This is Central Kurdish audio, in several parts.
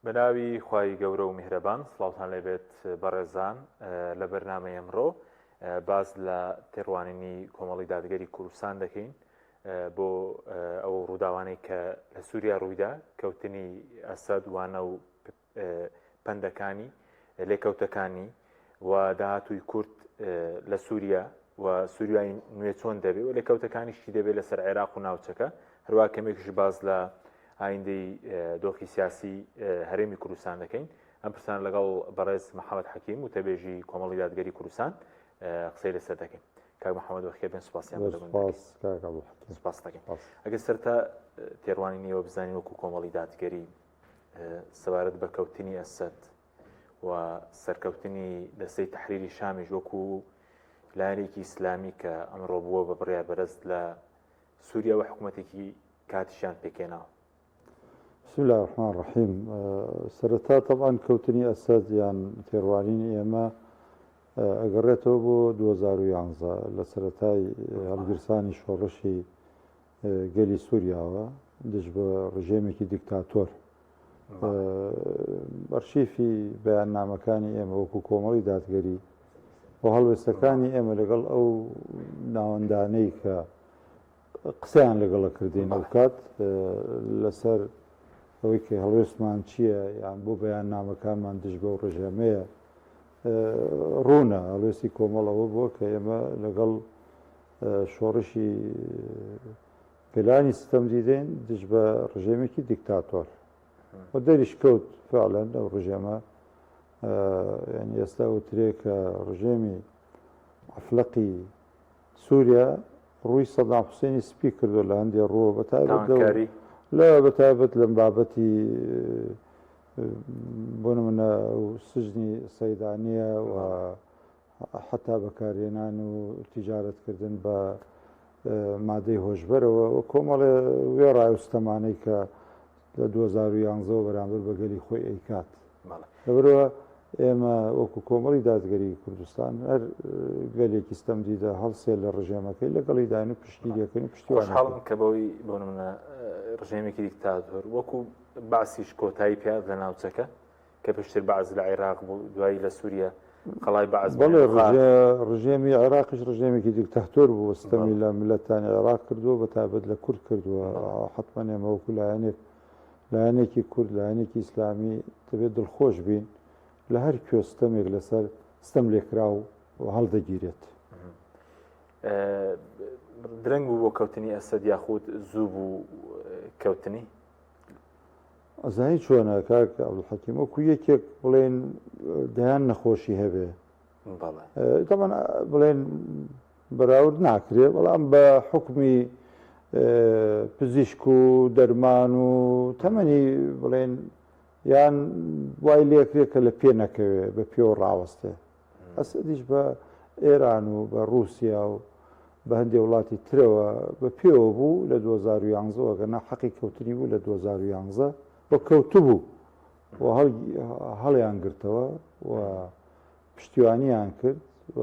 بەناوی خوای گەورە و میهرەبان سڵاوتان لێبێت بەڕێزان لە بەرنامەی ئەمڕۆ باس لە تێڕوانینی کۆمەڵی دادگەری کوردستان دەکەین بۆ ئەو ڕووداوانەی کە لە سووریا ڕوویدا کەوتنی ئەسەد وانە و پەندەکانی، لێکەوتەکانی و داهاتووی کورد لە سووریا و سووریای نوێ چۆن دەبێ و لێکەوتەکانیش چی دەبێت لەسەر عێراق و ناوچەکە هەروە کەمێکیش باز لە ئایندەی دۆخی سیاسی هەرێمی کوردستان دەکەین ئەم پرسان لەگەڵ بەڕێز محەممەد حەکیم و تەبێژی کۆمەڵی دادگەری کوردستان قسەی لەسەر دەکەین کاک محەممەد وەخێر بێن سپاسیان سپاس دەکەین ئەگەر سەرتا تێڕوانینیەوە بزانین وەکو کۆمەڵی دادگەری سەبارەت بە کەوتنی ئەسەد و سەرکەوتنی دەستەی تەحریری شامیش وەکو لایەنێکی ئیسلامی کە ئەمڕۆ بووە بە بڕیار بەرز لە سووریا و حکوومەتێکی کاتیشیان پێکێناوە. بسم الله الرحمن الرحیم سەرەتا طبعا کەوتنی ئەسەد یان تێڕوانینی ئێمە ئەگەڕێتەوە بۆ 2011 لە سەرەتای هەڵگیرسانی شۆڕشی گەلی سووریاوە دژ بە ڕژێمێکی دیکتاتۆر. ئەرشیفی بەیاننامەکانی ئێمە وەکو کۆمەڵی دادگەری و هەڵوێستەکانی ئێمە لەگەڵ ئەو ناوەندانەی کە قسەیان لەگەڵە کردین ئەو کات لەسەر ئەوەی کە هەڵوێستمان چییە یان بۆ بەیاننامەکانمان دژ بەو ڕژێمەیە ڕوونە هەڵوێستی کۆمەڵ ئەوە بووە کە ئێمە لەگەڵ شۆڕشی گەلانی ستەم دیدەین دژ بە ڕژێمێکی دیکتاتۆر و دەریش کەوت فعلەن ئەو ڕژێمە یعنی ئێستا وترێ کە ڕژێمی عەفلەقی سووریا ڕووی سەدام حوسێنی سپی کردو لە هەندێ ڕووە بە تایبەت لە بە تایبەت لەم بابەتی بۆ نمونە سجنی سەیدانیە و حەتا بەکارهێنان و تیجارەت کردن بە مادەی هۆشبەرەوە و کۆمەڵێ وێڕای و ستەمانەی کە لە 2011 بەرامبەر بە گەلی خۆی ئەیکات. لەبەرئەوە ئێمە وەکو کۆمەڵی دادگەری کوردستان هەر گەلێکی ستەم دیدە هەڵسێ لە ڕژێمەکەی لەگەڵی داین و پشتگیریەکەین و پشتیوانی خۆشحاڵم کە بەوەی بۆ نمونە ڕژێمێکی دیکتاتۆر وەکو بەعسیش کۆتایی پێ لە ناوچەکە کە پێشتر بەعس لە عێراق بوو دوایی لە سووریا قەڵای بەعس بەڵێ ڕژێمی عێراقیش ڕژێمێکی دیکتاتۆر بوو ستەمی لە ملەتانی عێراق کردووە بە تایبەت لە کورد کردووە حتمما ئێمە وەکو لایەنێک لایەنێکی کورد لایەنێکی ئیسلامی دەبێت دڵخۆش بین لە هەر کوێ ستەمێک لەسەر ستەم لێکراو و هەڵدەگیرێت. درەنگ بوو بۆ کەوتنی ئەسەد یاخود زوو بوو کەوتنی؟ ئەزانی چۆنە کاک عەبدولحەکیم وەکو یەکێک بڵێن دەیان نەخۆشی هەبێ تەبعەن بڵێن بەراورد ناکرێ بەڵام بە حکمی پزیشک و دەرمان و تەمەنی بڵێن یان وای لێکرێ کە لە پێ نەکەوێ بە پێوە ڕاوەستێ ئەسەدیش بە ئێران و بە ڕووسیا و بە هەندێ وڵاتی ترەوە بە پێوە بوو لە 2011 وە گەنا حەقی کەوتنی بوو لە 2011 و کەوتبوو و هەڵیان گرتەوە و پشتیوانیان کرد و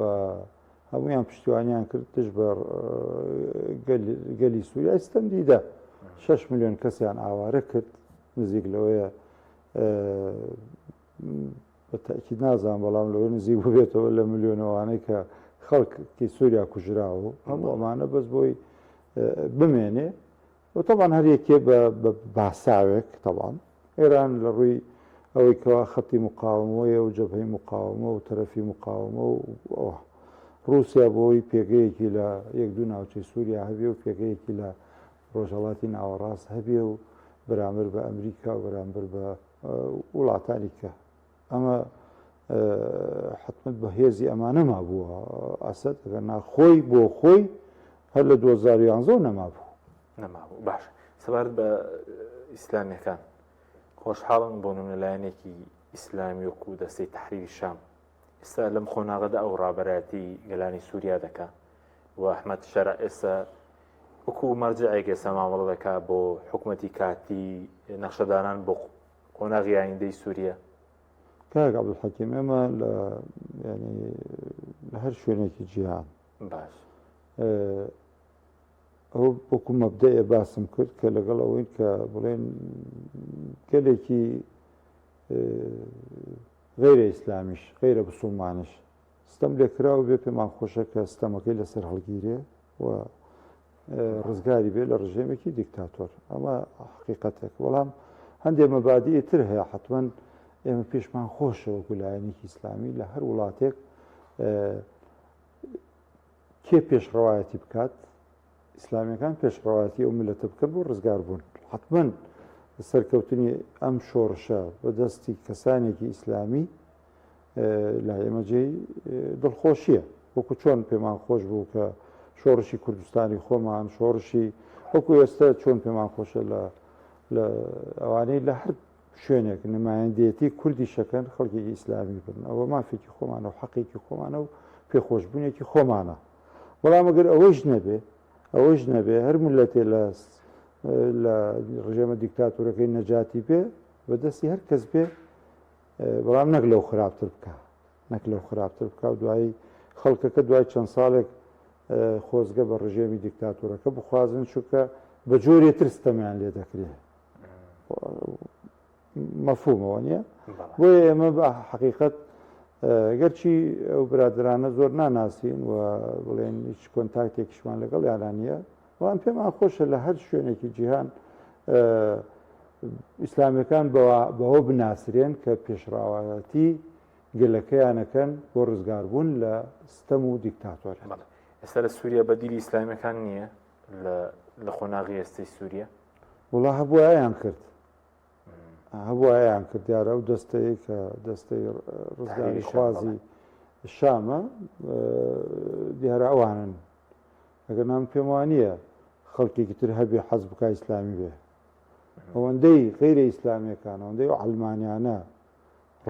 هەمویان پشتیوانیان کرد دژ بە گەلی سووریای ستەم دیدە 6 میلیۆن کەسیان ئاوارە کرد نزیک لەوەیە بە تەئکید نازانم بەڵام لەوەی نزیک ببێتەوە لە ملیۆنەوانەی کە خەڵکی سووریا کوژراوە هەموو ئەمانە بەس بۆی بمێنێ و تەبان هەر یەکێ بە باساوێک تەبان ئێران لە ڕووی ئەوەی کەوا خەتی مقاومەیە و جەبهەی مقاومە و تەرەفی مقاومە و ئەوە ڕووسیا بۆی پێگەیەکی لە یەک دوو ناوچەی سووریا هەبێ و پێگەیەکی لە ڕۆژهەڵاتی ناوەڕاست هەبێ و بەرامبەر بە ئەمریکا و بەرامبەر بە وڵاتانی کە ئەمە حتممە بە هێزی ئەمانە مابووە ئەسد ئەگەر ناخۆی بۆ خۆی هەر لە 2011 نەمابوو نەمابوو باش سەبارەت بە ئیسلامیەکان خۆشحاڵن بۆ نمونە لایەنێکی ئیسلامی وەکو دەستەی تحریری شام ئێستا لەم قۆناغەدا ئەو ڕابەرایەتی گەلانی سووریا دەکا و ئەحمەد شەرع ئێستا وەکو مەرجعێک ئێستا مامەڵە دەکا بۆ حکوومەتی کاتی نەخشەدانان بۆ قۆناغی ئایندەی سووریا. کاک عەبدولحەکیم ئێمە لە ینی لە هەر شوێنێکی جیهان باش ئەو وەکو مەبدەیە باسم کرد کە لەگەڵ ئەوەین کە بڵێن گەلێکی. غیرە ئیسلامیش غیرە بسوڵمانیش ستەم لێکراو بێ پێمان خۆشە کە ستەمەکەی لەسەر هەڵگیرێ و ڕزگاری بێ لە ڕژێمێکی دیکتاتۆر ئەمە حقیقەتێک بەڵام هەندێک مەبادی تر هەیە حتمما ئێمە پێشمان خۆشە وەکو لایەنێکی ئیسلامی لە هەر وڵاتێک کێ پێشڕەوایەتی بکات ئیسلامیەکان پێشڕەوایەتی ئەو میللەتە بکەن بۆ ڕزگاربوون. حەتمەن سەرکەوتنی ئەم شۆڕشە بە دەستی کەسانێکی ئیسلامی لای ئێمە جێی دڵخۆشیە. وەکو چۆن پێمان خۆش بوو کە شۆڕشی کوردستانی خۆمان شۆڕشی وەکو ئێستا چۆن پێمان خۆشە لە لە ئەوانەی لە هەر شوێنێک نمایندێتی کوردی شەکەن خەڵکێکی ئیسلامی بن ئەوە مافێکی خۆمانە و حەقێکی خۆمانە و پێخۆشبوونێکی خۆمانە. بەڵام ئەگەر ئەوەیش نەبێ ئەوەیش نەبێ هەر میللەتێ لە لە ڕژێمە دیکتاتۆرەکەی نەجاتی بێ بە دەستی هەر کەس بێ بەڵام نەک لەو خراپتر بکە نەک لەو خراپتر بکە و دوایی خەڵکەکە دوای چەند ساڵێک خۆزگە بە ڕژێمی دیکتاتۆرەکە بخوازن چونکە بە جۆرێ تر ستەمیان لێ دەکرێت مەفهومەوە نیە بۆیە ئێمە بە حەقیقەت گەرچی ئەو برادرانە زۆر ناناسین و بڵێن هیچ کۆنتاکتێکیشمان لەگەڵ یانە نییە بەڵام پێمان خۆشە لە هەر شوێنێکی جیهان ئیسلامیەکان بەوە بناسرێن کە پێشڕاوایەتی گەلەکەیانەکەن بۆ ڕزگاربوون لە ستەم و دیکتاتۆر. ئێستا لە سووریا بەدیلی ئیسلامیەکان نییە لە قۆناغی ئێستەی سووریا؟ وڵا هەبوایان کرد هەبوایان کرد دیارە ئەو دەستەیە کە دەستەی ڕزگاری خوازی شامە دیارە ئەوانن ئەگەر نام پێم وانە خەڵکێکی تر هەبێ حەز بکە ئیسلامی بێ ئەوەندەی غیرە ئیسلامیەکان ئەوەندەی ئەلمانیانە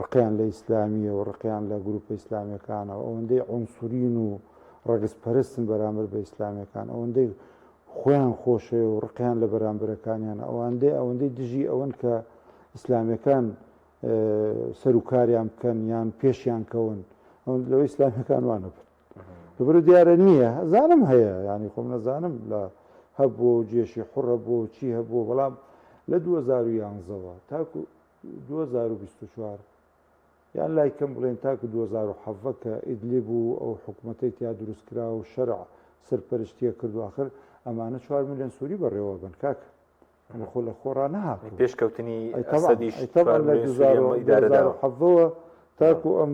ڕقیان لە ئیسلامیە و ڕقیان لە گروپە ئیسلامیەکانە و ئەوەندەی عونسورین و ڕەگەزپەرستن بەرامبەر بە ئیسلامیەکان ئەوەندەی خۆیان خۆشەوێ و ڕقیان لە بەرامبەرەکانیانە ئەوەندەی ئەوەندەی دژی ئەوەن کە ئیسلامیەکان سەروکاریان بکەن یان پێشیان کەون لەوەی ئیسلامیەکان وانە بن لەبەرو دیارە نییە زانم هەیە ینی خۆم نەزانم لە هەبوو و جێشی حڕە بۆ چی هەبوو بەڵام لە 2011ەوە تاکو 2024 یان لای کەم بڵێن تاکو 2017 کە ئیدلیب و ئەو حکومەتەی تیا دروست کرا و شەرع سەرپەرشتیە کرد و ئاخر ئەمانە 4 ملیۆن سوری بەڕێوە بن کاک ئەمە خۆ لە خۆڕا نەهاتوو پێشکەوتنی ئەی تەبعەن ئەسەدیش ئەی تەبعەن 4 لە ملیۆن سوری ئەمە ئیدارە داوە 2017ەوە تاکو ئەم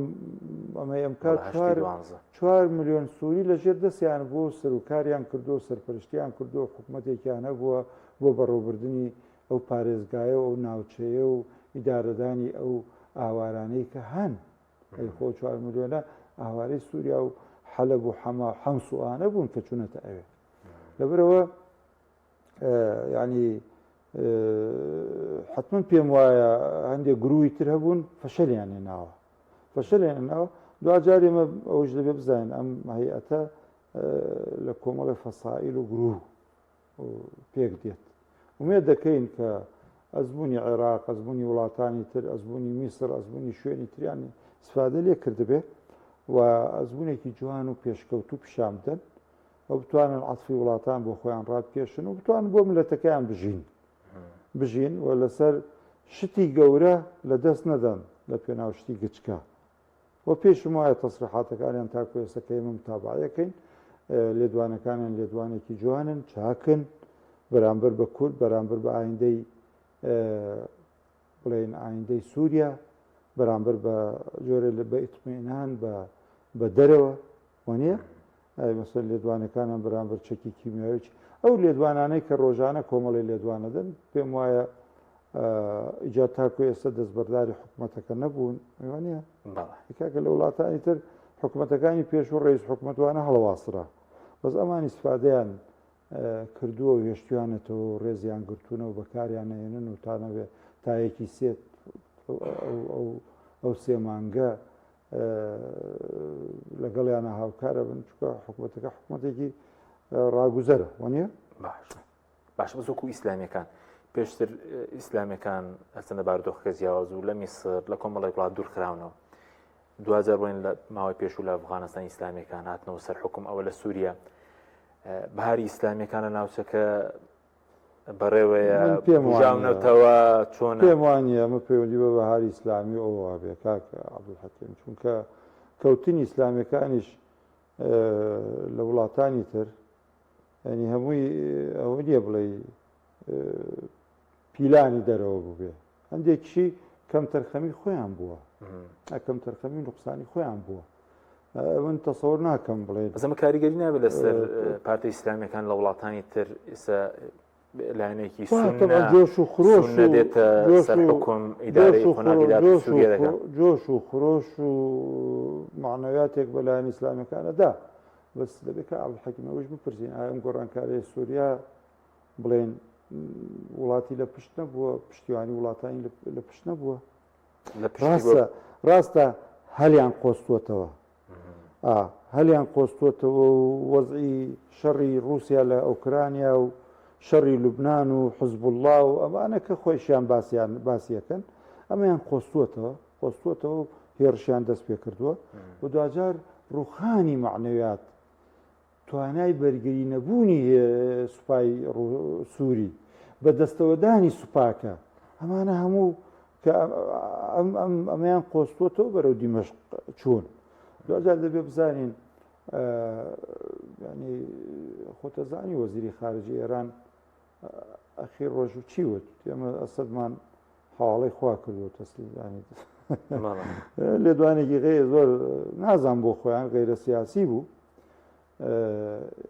ئەمەی ئەم کات بەڵێ هەشتی چوار دوانزە چوار ملیۆن سوری لەژێر دەستیان بووە و سەروکاریان کردووە و سەرپەرشتیان کردووە و حکومەتێکیان هەبووە بۆ بەڕێوەبردنی ئەو پارێزگایە و ئەو ناوچەیە و ئیدارەدانی ئەو ئاوارانەی کە هەن. ئەی خۆ چوار ملیۆنە ئاوارەی سووریا و حەلەب و حەما و حەمس و ئانە بوون کە چوونەتە ئەوێ. لەبەرئەوە یعنی حتمما پێم وایە هەندێک گرووی تر هەبوون فەشەلیان هێناوە فەشەلیان هێناوە دواجار ئێمە ئەوش دەبێ بزانین ئەم هەیئەتە لە کۆمەڵی فەسائیل و گروه پێک دێت. ئومێد دەکەین کە ئەزموونی عێراق، ئەزموونی وڵاتانی تر، ئەزموونی میسر، ئەزموونی شوێنی تریان ئیسفادە لێ کردبێ و ئەزموونێکی جوان و پێشکەوتوو پیشان بدەن و بتوانن عەتفی وڵاتان بۆ خۆیان ڕابکێشن و بتوانن بۆ میللەتەکەیان بژین بژین و لەسەر شتی گەورە لە دەست نەدەن لە پێناو شتی گچکە. وە پێشم وایە تەسریحاتەکانیان تاکو ئێستا کە ئێمە متابعەیەکەین لێدوانەکانیان لێدوانێکی جوانن چاکن بەرامبەر بە کورد بەرامبەر بە ئایندەی بڵێن ئایندەی سووریا بەرامبەر بە جۆرە لە بە ئیتمینان بە بە دەرەوە وانە مەسەر لێدوانەکانیان بەرامبەر چەکی کیمیاوی ئەو لێدوانانەی کە ڕۆژانە کۆمەڵی لێدوانەدەن پێم وایە ئیجا تاکو ئێستا دەستبەرداری حکومەتەکە نەبوون وانە کاکە لە وڵاتانی تر حکومەتەکانی پێشوو ڕئیس حکومەتوانە هەڵواسرا بەس ئەمان ئیسفادەیان کردووە و هێشتویانەتەوە و ڕێزیان گرتوونە و بەکاریان نەهێنن و تا نەبێ تا یەکی سێت ئەو سێ مانگە لەگەڵیانە هاوکارە بن چکە حکوومەتەکە حکوومەتێکی ڕاگوزەرە وانە باش باش بەس وەکو ئیسلامیەکان پێشتر ئیسلامیەکان هەرچەندە بارودۆخەکە جیاواز و لە میسر لە کۆمەڵێک وڵات دوورخراونەوە دواجار بڵێن لە ماوەی پێشوو لە ئەفغانستان ئیسلامیەکان هاتنەوە سەر حکوم ئەوە لە سووریا بەهاری ئیسلامیەکان لە ناوچەکە. بەڕێوەیە من پێم وانیە بوژاونەتەوە چۆنە؟ پێم وانیە ئەمە پەیوەندی بە بەهاری ئیسلامی و ئەوەوە بێ کاک عەبدولحەکیم چونکە کەوتنی ئیسلامیەکانیش لە وڵاتانی تر ینی هەمووی ئەوە نییە بڵێ پیلانی دەرەوە بووبێ هەندێکشی کەمتەرخەمی خۆیان بووە کەمتەرخەمی نوقسانی خۆیان بووە من تەسەور ناکەم بڵێ بەزەمە کاریگەری نابێت لەسەر پارتی ئیسلامیەکان لە وڵاتانی تر ئێستا لایەنێکی جۆش و خرۆش دێتە سەر حکوم ئیدارەی قۆناغی سووریا دەکات جۆش و خرۆش و معنەویاتێک بە لایەن ئیسلامیەکانە دا بەس دەبێت کە عەبدولحەکیم ئەوەش بپرسین ئایا ئەم گۆڕانکاریە سووریا بڵێن وڵاتی لە پشت نەبووە پشتیوانی وڵاتانی لە پشت نەبووە ڕاستە ڕاستە هەلیان قۆستوەتەوە هەلیان قۆستوەتەوە و وەزعی شەڕی رووسیا لە ئۆکرانیا و شەڕی لوبناان و حزبوڵڵا و ئەمانە کە خۆشیان باسییان باسیەکەن ئەمەیان قۆستوەتەوە قۆستوەتەوە و هێرشیان دەست پێ کردووە و دواجار ڕوخانی معنەویات توانای بەرگری نەبوونی سوپای سووری، بە دەستەوەدانی سوپاکە، ئەمانە هەموو کە ئەمەیان قۆستووەتەوە بەرەو دیمەشق چوون. دواجار دەبێ بزانین ینی خۆتەزانی وەزیری خارجی ئێران ئەخیر ڕۆژ و چی وت ئێمە ئەسەدمان حواڵەی خوا کردو تەسلیمانی لێدوانێکی غەیر زۆر نازان بۆ خۆیان غەیرە سیاسی بوو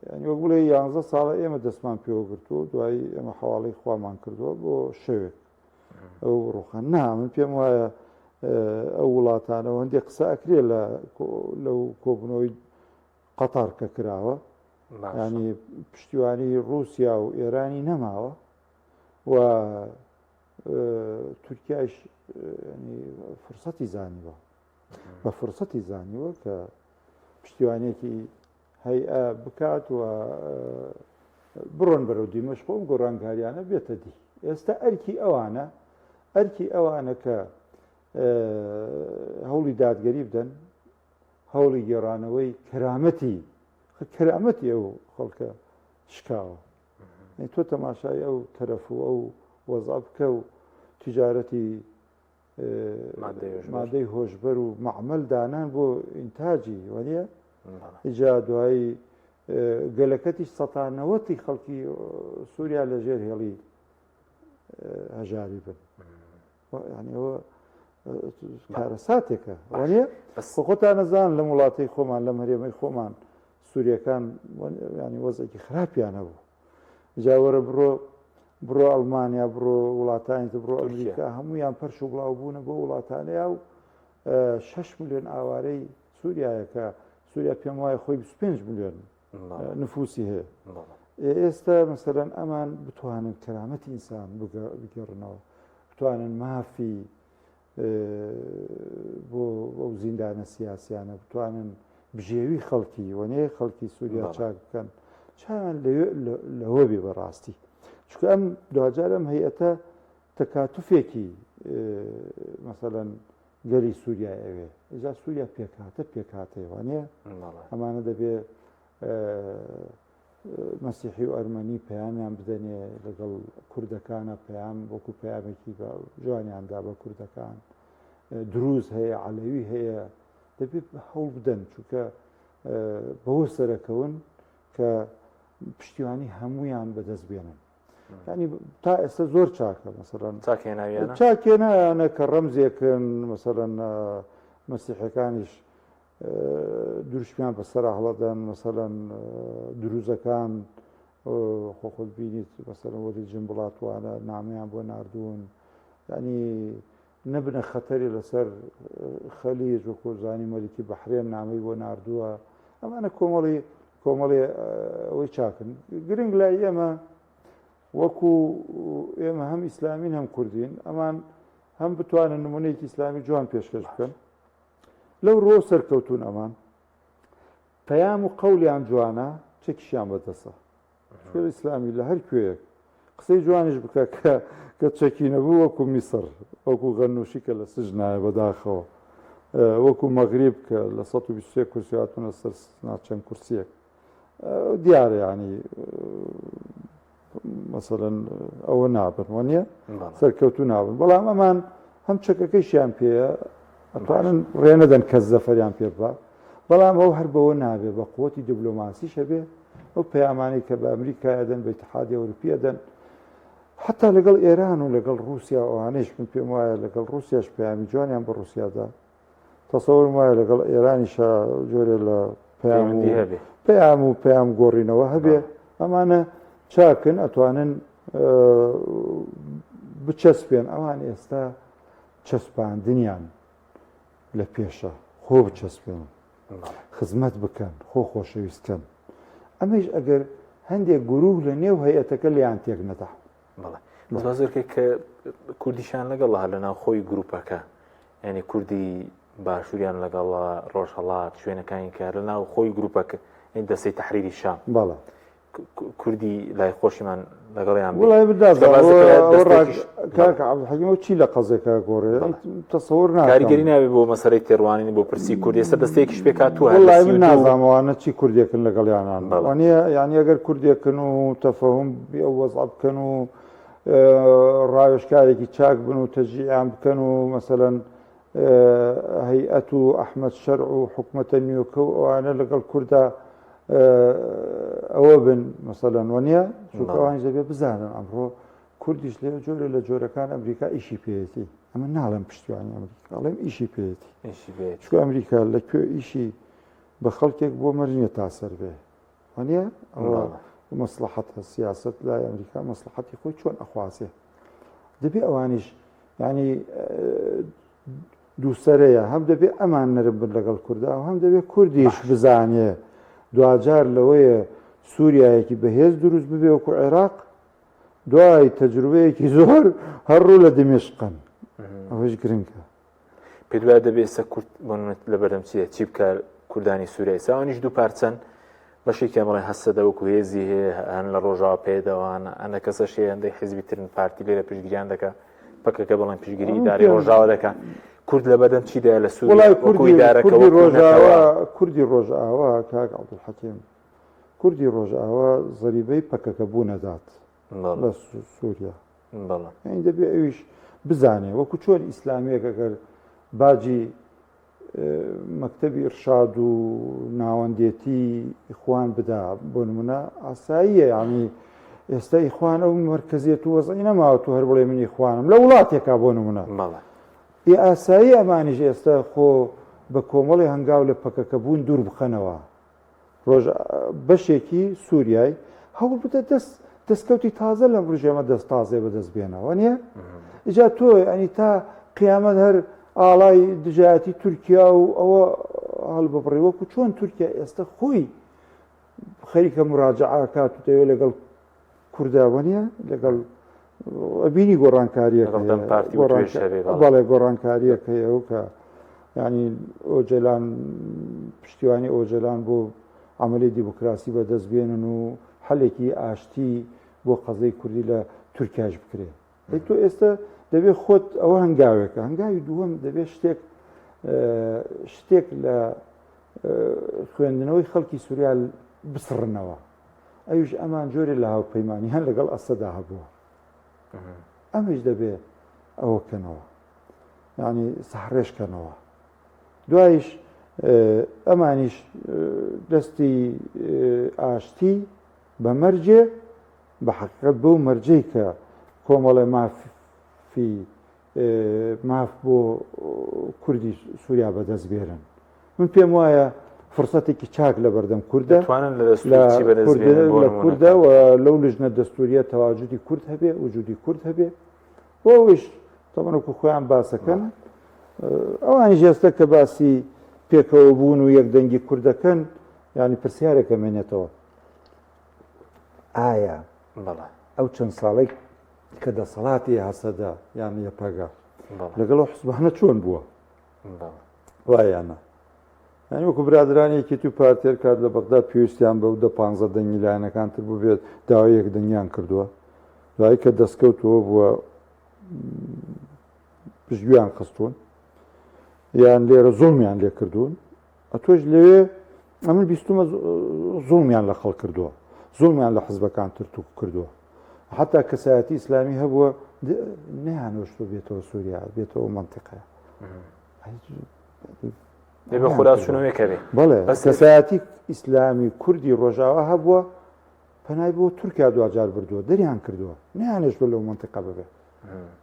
یعنی وەک بڵێ یانزە ساڵە ئێمە دەستمان پێوە گرتووە دوایی ئێمە حواڵەی خوامان کردووە بۆ شەوێک ئەو ڕوخان نا من پێم وایە ئەو وڵاتانەوە هەندێک قسە ئەکرێ لە لەو کۆبوونەوەی قەتەر کە کراوە ینی پشتیوانی رووسیا و ئێرانی نەماوە و تورکیاش فرسەتی زانیوە بە فرسەتی زانیوە کە پشتیوانێکی هەیە بکات و بڕۆن بەرەو دیمەشق و گۆڕانکاریانە بێتە دی ئێستا ئەرکی ئەوانە ئەرکی ئەوانە کە هەوڵی دادگەری بدەن هەوڵی گێڕانەوەی کەرامەتی کەرامەتی ئەو خەڵکە شکاوە تۆ تەماشای ئەو تەرەف و ئەو وەزع بکە و تجارەتی مادەی هۆشبەر و معمل دانان بۆ ئینتاجی وەنیە ئیجا دوایی گەلەکەتیش سەتانەوەتی خەڵکی سووریا لەژێر هێڵی هەژاری بن یعنی ئەوە کارەساتێکە وانە خۆتان نەزان لەم وڵاتی خۆمان لەم هەرێمەی خۆمان سووریەکان ینی وەزێکی خراپیان هەبوو جاوەرە بڕۆ بڕۆ ئەڵمانیا بڕۆ وڵاتانی تر بڕۆ ئەمریکا هەمویان پەرش و بڵاو بوونە بۆ وڵاتانەیە و 6 میلیۆن ئاوارەی سووریایە کە سووریا پێم وایە خۆی 25 میلیۆن نفوسی هەیە ئێستا مەسەرەن ئەمان بتوانن کەرامەتی ئینسان بگەڕنەوە بتوانن مافی بۆ ئەو زیندانە سیاسیانە بتوانن بژێوی خەڵکی وەنێ خەڵکی سووریا چاک بکەن چیان لەوە بێ بەڕاستی چونکە ئەم دواجار ئەم هەیئەتە تەکاتفێکی مەسەلەن گەلی سووریای ئەوێ ئجا سووریا پێکهاتە پێکهاتەیە وانە ئەمانە دەبێ مەسیحی و ئەرمەنی پەیامیان بدەنێ لەگەڵ کوردەکانە پەیام وەکو پەیامێکی بە جوانیاندا بە کوردەکان دروز هەیە عەلەوی هەیە دەبێت هەوڵ بدەن چونکە بەوە سەرەکەون کە پشتیوانی هەمویان بەدەست بێنن ینی تا ئێستا زۆر چاکە مەسەرەن چاکێناویانە چاکێنایانە کە ڕەمزێکن مەسەرەن مەسیحەکانیش دروشمیان بەسەرا هەڵەدەن مەسەلەن دروزەکان خۆ خۆت بینیت مەسەلەن وەلی جنبڵاتوانە نامەیان بۆ ناردوون ینی نەبنە خەتەری لەسەر خەلیج وەکو زانی مەلیکی بەحرێن نامەی بۆ ناردووە ئەمانە کۆمەڵی کۆمەڵی ئەوەی چاکن گرنگ لای ئێمە وەکو ئێمە هەم ئیسلامین هەم کوردین ئەمان هەم بتوانن نمونەیەکی ئیسلامی جوان پێشکەش بکەن لەو ڕووەوە سەرکەوتوون ئەمان پەیام و قەولیان جوانە چەکیشیان بەدەسە چونکە ئیسلامی لە هەر کوێیەک قسەی جوانیش بکە کە کە چەکی نەبوو وەکو میسر وەکو غەنوشی کە لە سجنایە بەداخەوە وەکو مەغریب کە لە 123 کورسی هاتوونە سەر چەند کورسیەک دیارە ینی. مەسەلەن ئەوە نابن وە نییە سەرکەوتو نابن بەڵام ئەمان هەم چەکەکەشیان پێیە ئەتوانن ڕێ نەدەن کەس زەفەریان پێ ببا بەڵام ئەو هەر بەوە نابێ بە قوتی دیبلۆماسیش هەبێ ئەو پەیامانەی کە بە ئەمریکا ئەدەن بە ئیتحادی ئەوروپی ئەدەن حتا لەگەڵ ئێران و لەگەڵ رووسیا ئەوانەیش من پێم وایە لەگەڵ رووسیاش پەیامی جوانیان بە رووسیادا تەسەورم وایە لەگەڵ ئێرانیشا جۆرێ لە پەیام و پەیام و پەیام گۆڕینەوە هەبێ ئەمانە چاکن ئەتوانن بچەسپێن ئەوان ئێستا چەسپاندنیان لە پێشە خۆ بچەسپێن خزمەت بکەن خۆ خۆشەویستکەن ئەمەش ئەگەر هەندێک گروه لە نێو هەیەتەکە لیان تێک نەدا بەڵێ بەس بازرکە کە کوردیشان لەگەڵ هەر لە ناو خۆی گروپەکە یعنی کوردی باشووریان لەگەڵ ڕۆژهەڵات شوێنەکانی کار لە ناو خۆی گروپەکە دەسەی تحریری شام بەڵێ کوردی لای خۆشیمان لەگەڵیان وڵای کاک عەبدولحەکیم چی لە قەزێکە گۆڕێ تەسەور کاریگەری ناوێ بۆ مەسەرەی تێڕوانین بۆ پرسی کوردی ئێستا دەستەیەکیش پێکهاتووە وڵای من نازانمەوانە چی کوردێکن لەگەڵیانان وانە یعنی ئەگەر کوردێکن و تەفەهم ئەو وەزع بکەن و ڕاوێژکارێکی چاک بن و تەجیعیان بکەن و مەسەلەن هەیئەت و ئەحمەد شەرع و حکومەتە نوێکە و ئەوانە لەگەڵ کوردا ئەوە بن مەسەلەن وەنیە چونکە ئەوانیش دەبێ بزانن ئەمڕۆ کوردیش لێ جۆرە لە جۆرەکان ئەمریکا ئیشی پێیەتی ئەمە ناڵێم پشتیوانی ئەمریکا ئەڵێم ئیشی پێیەتی چونکە ئەمریکا لە کوێ ئیشی بە خەڵکێک بۆ مەرج نییە تا سەر بێ وانە ئەوە مەسلحەتە سیاست لای ئەمریکا مەسلحەتی خۆی چۆن ئەخوازێ دەبێ ئەوانیش ینی دووسەرەیە هەم دەبێ ئەمان نەرم بن لەگەڵ کووردا و هەم دەبێ کوردیش بزانێ دواجار لەوەیە سووریایەکی بەهێز دروست ببێ وەکو عێراق دوای تەجروبەیەکی زۆر هەر ڕوو لە دمشقن ئەوەش گرنگە. پێت وایە دەبێ ئێستا کورد بۆ نمونە لە بەردەم چییە چی بکە کوردانی سووریا ئێستا ئەوانیش دوو پارچەن بەشێکیان بڵێن هەسەدە وەکو هێزی هەیە هەن لە ڕۆژاوا پێدەوان هەندە کەسەش هەیە هەندێک حیزبی ترن پارتی لێرە پشتگیریان دەکا پەکەکە بڵێن پشتگیری ئیدارەی ڕۆژاوا دەکا کورد لە بەردەم چیدایە لە سووریا وڵای وەکو کوردی ئیدارەکە کوردی وەکو نەتەوە ڕۆژاوا کوردی ڕۆژاوا کاک عەبدولحەکیم کوردی ڕۆژاوا زەریبەی پەکەکە بوون ئەدات لە سووریا یعنی دەبێ ئەویش بزانێ وەکو چۆن ئیسلامیەک ئەگەر باجی مەکتەبی ئرشاد و ناوەندێتی ئیخوان بدا بۆ نمونە ئاساییە یعنی ئێستا ئیخوان ئەو مرکزیەت و وەزعی نەماوە تو هەر بڵێ من ئیخوانم لە وڵاتێکا بۆ نمونە ئی ئاسایی ئەمانیش ئێستا خۆ بە کۆمەڵی هەنگاو لە پەکەکە بوون دوور بخەنەوە ڕۆژ بەشێکی سووریای هەوڵ بدە دەست دەستکەوتی تازە لەم ڕژێمە دەست تازێ بەدەست بێنەوە نیە ئیجا تۆ ئەنی تا قیامەت هەر ئاڵای دژایەتی تورکیا و ئەوە هەڵببڕی وەکو چۆن تورکیا ئێستا خۆی خەریکە مراجعاکات و دەوێت لەگەڵ کورددا وەنیە لەگەڵ ئەبینی گۆڕانکاریەک بەڵێ گۆڕانکاریەک هەیە و کە ینی ئۆجەلان پشتیوانی ئۆجەلان بۆ عملی دیموکراسی بەدەست بێنن و حەلێکی ئاشتی بۆ قەزەی کوردی لە تورکیاش بکرێ ئەی تۆ ئێستا دەبێت خۆت ئەوە هەنگاوێکە هەنگاوی دووەم دەبێت شتێک شتێک لە خوێندنەوەی خەڵکی سووریا بسڕنەوە ئەویش ئەمان جۆرێ لە هاوپەیمانیان لەگەڵ ئەسەدا هەبووە ئەمیش دەبێ ئەوە کەنەوە یعنی سەحڕێژکەنەوە دوایش ئەمانیش دەستی ئاشتی بە مەرجێ بە حقیقت بەو مەرجەی کە کۆمەڵێ مافی ماف بۆ کوردی سووریا بەدەست بێرن من پێم وایە فرسەتێکی چاک لە بەردەم کوردە لە کوردە و لەو لژنە دەستوریە تەواجودی کورد هەبێ وجودی کورد هەبێ بۆ ئەوش تەمەنەکو خۆیان باسەکەن ئەوانی ژێستە کە باسی پێکەوە بوون و یەکدەنگی کوردەکەن ینی پرسیارێکە مێنێتەوە ئایا ئەو چەند ساڵێک کە دەسەڵاتی هەسەدە یان یەپەگە لەگەڵ ئەو حزبانە چۆن بووە وایانە یعنی وەکو برادرانی یەکێتی و پارتێر کات لە بەغدا پێویستیان بە دە پ دەنگی لایەنەکان تر ببێت داوای یەک دەنگیان کردووە دوایی کە دەستکەوتەوە بووە پشتگویان خستوون یان لێرە زۆڵمیان لێ کردوون ئەتۆش لەوێ ئەمن بیستومە زوڵمیان لە خەڵک کردووە زوڵمیان لە حزبەکان تر توک کردووە. حتا کەسایەتی ئیسلامی هەبووە نەیانۆشتوە بێتەوە سووریا بێتەوە مەنتیقەیە. دەبێ خۆدا چوونەوەی کەبێ. بەڵێ بەس کەسایەتی ئیسلامی کوردی ڕۆژاوا هەبووە پەنای بۆ تورکیا دواجار بردووە دەریان کردووە نەیانێشتوە لەو مەنتیقە ببێ.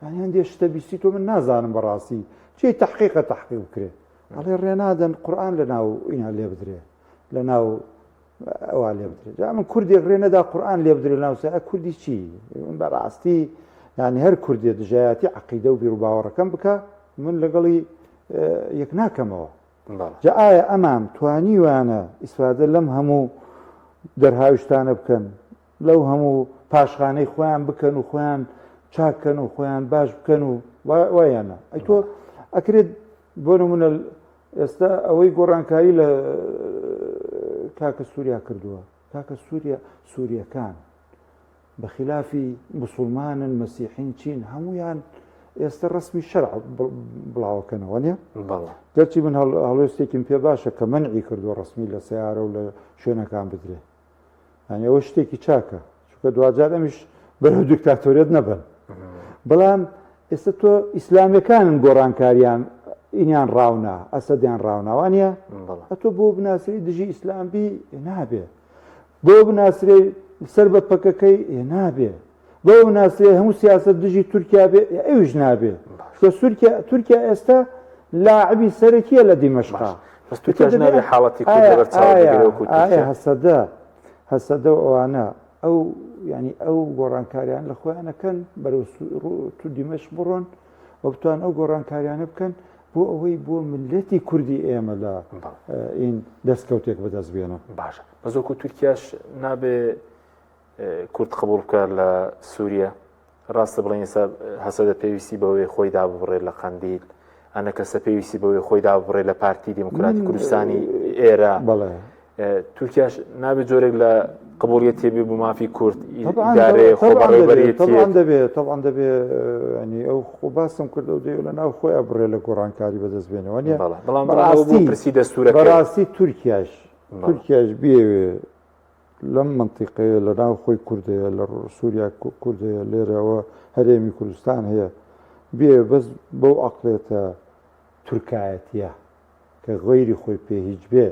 یانی هەندێ شتە بیستی تۆ من نازانم بەڕاستی چی تحقیقە تحقیق بکرێ ئەڵێ ڕێنادەن قورآن لە ناو ئینا لێ بدرێ لە ناو ئەوە لێ بدرێت جا من کوردێک ڕێ نەدا قورآن لێ بدرێ ناو سە کوردی چی من بەڕاستی یعنی هەر کوردێ دژایەتی عقیدە و بیر و باوەڕەکەم بکە من لەگەڵی یەک ناکەمەوە جا ئایا ئەمان توانیوانە ئیسفادە لەم هەموو دەرهاویشتانە بکەن لەو هەموو پاشخانەی خۆیان بکەن و خۆیان چاککەن و خۆیان باش بکەن و وایانە ئەی تۆ ئەکرێت بۆ نمونە ئێستا ئەوەی گۆڕانکاری لە کاکە سووریا کردووە کاکە سووریا سووریەکان بە خلافی مسلمانن مەسیحین چین هەمویان ئێستا ڕسمی شەرع بڵاوەکەنەوە نیە گەرچی من هەڵوێستێکیم پێ باشە کە منعی کردووە ڕسمی لە سیارە و لە شوێنەکان بدرێ یعنی ئەوە شتێکی چاکە چونکە دواجار ئەمیش بەرەو دیکتاتۆریەت نەبن بەڵام ئێستا تۆ ئیسلامیەکانن گۆڕانکاریان ئینیان ڕاونا ئەسەدیان ڕاوناوانە ئەتۆ بۆ بناسری دژی ئیسلام بی نابێ بۆ بناسرێ سەر بە پەکەکەی نابێ بۆ بناسرێ هەموو سیاست دژی تورکیا بێ ئەویش نابێ چونکە سورکیا تورکیا ئێستا لاعبی سەرەکیە لە دیمەشقا بەس تورکیاش نابێ حاڵەتی کورد لەبەر چاو بگرێ وەکو تورکیا هەسەدە هەسەدە و ئەوانە ئەو ینی ئەو گۆڕانکاریان لە خۆیانەکەن بەرەو تو دیمەشق بڕۆن و بتوان ئەو گۆڕانکاریانە بکەن بۆ ئەوەی بۆ ملەتی کوردی ئێمە لە ئین دەستکەوتێک بەدەست بێنن باشە بەس وەکو تورکیاش نابێ کورد قبوڵ بکات لە سووریا؟ ڕاستە بڵێن ئێستا هەسەدە پێویستی بەوەی خۆی داببڕێت لە قەندیل، ئەنەکەسە پێویستی بەوەی خۆی داببڕێت لە پارتی دیموکراتی کوردستانی ئێرە. تورکیاش نابێت جۆرێک لە قبوڵیەت تێبێ بۆ مافی کورد ئیدارەیە خۆبەڕێوەبەریەتی. طبعا دەبێ طبعا دەبێ ینی ئەو خۆ باسم کرد ئەو دەیە لە ناو خۆی بڕێ لە گۆڕانکاری بەدەست بێنەوە نیە بەڵام بەڕاستی پرسی دەستورە بەڕاستی تورکیاش تورکیاش بیەوێ لەم مەنتیقەیە لە ناو خۆی کورد هەیە، لە سووریا کورد هەیە، لێرەوە هەرێمی کوردستان هەیە، بێ بەس بەو عەقڵێتە تورکایەتیە کە غەیری خۆی پێ هیچ بێ